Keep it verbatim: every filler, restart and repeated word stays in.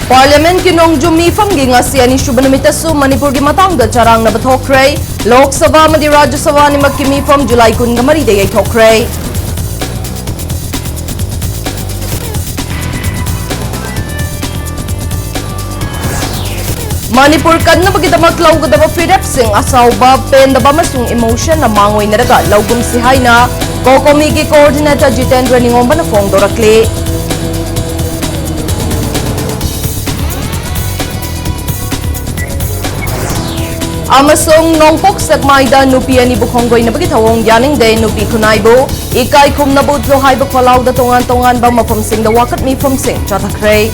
ꯄꯥꯔꯂꯤꯌꯥꯃꯦꯟꯠꯀꯤ ꯅꯣꯡꯖꯨꯝ ꯃꯤꯐꯝꯒꯤ ꯉꯁꯤ ꯑꯅꯤꯁꯨꯕ ꯅꯨꯃꯤꯠꯇꯁꯨ ꯃꯅꯤꯄꯨꯔꯒꯤ ꯃꯇꯥꯡꯗ ꯆꯔꯥꯡꯅꯕ ꯊꯣꯛꯈ꯭ꯔꯦ꯫ ꯂꯣꯛ ꯁꯚꯥ ꯑꯃꯗꯤ ꯔꯥꯖ꯭ꯌ ꯁꯚꯥ ꯑꯅꯤꯃꯛꯀꯤ ꯃꯤꯐꯝ ꯖꯨꯂꯥꯏ ꯀꯨꯟꯒ ꯃꯔꯤꯗ ꯌꯩꯊꯣꯛꯈ꯭ꯔꯦ꯫ ꯃꯅꯤꯄꯨꯔ ꯀꯟꯅꯕꯒꯤꯗꯃꯛ ꯂꯧꯒꯗꯕ ꯐꯤꯔꯦꯞꯁꯤꯡ ꯑꯁꯥꯎꯕ, ꯄꯦꯟꯗꯕ ꯑꯃꯁꯨꯡ ꯏꯃꯣꯁꯟꯅ ꯃꯥꯡꯑꯣꯏꯅꯔꯒ ꯂꯧꯒꯨꯝꯁꯤ ꯍꯥꯏꯅ ꯀꯣꯀꯣꯃꯤꯒꯤ ꯀꯣꯑꯣꯔꯗꯤꯅꯦꯇꯔ ꯖꯤꯇꯦꯟꯗ꯭ꯔ ꯅꯤꯉꯣꯝꯕꯅ ꯐꯣꯡꯗꯣꯔꯛꯂꯤ꯫ ꯑꯃꯁꯨꯡ ꯅꯣꯡꯄꯣꯛ ꯁꯦꯛꯃꯥꯏꯗ ꯅꯨꯄꯤ ꯑꯅꯤꯕꯨ ꯈꯣꯡꯒꯣꯏꯅꯕꯒꯤ ꯊꯧꯑꯣꯡ ꯌꯥꯅꯤꯡꯗꯦ, ꯅꯨꯄꯤ ꯈꯨꯟꯅꯥꯏꯕꯨ ꯏꯀꯥꯏ ꯈꯨꯝꯅꯕ ꯎꯠꯂꯨ ꯍꯥꯏꯕ ꯈꯣꯜꯂꯥꯎꯗ ꯇꯣꯉꯥꯟ ꯇꯣꯉꯥꯟꯕ ꯃꯐꯝꯁꯤꯡꯗ ꯋꯥꯀꯠ ꯃꯤꯐꯝꯁꯤꯡ ꯆꯠꯊꯈ꯭ꯔꯦ꯫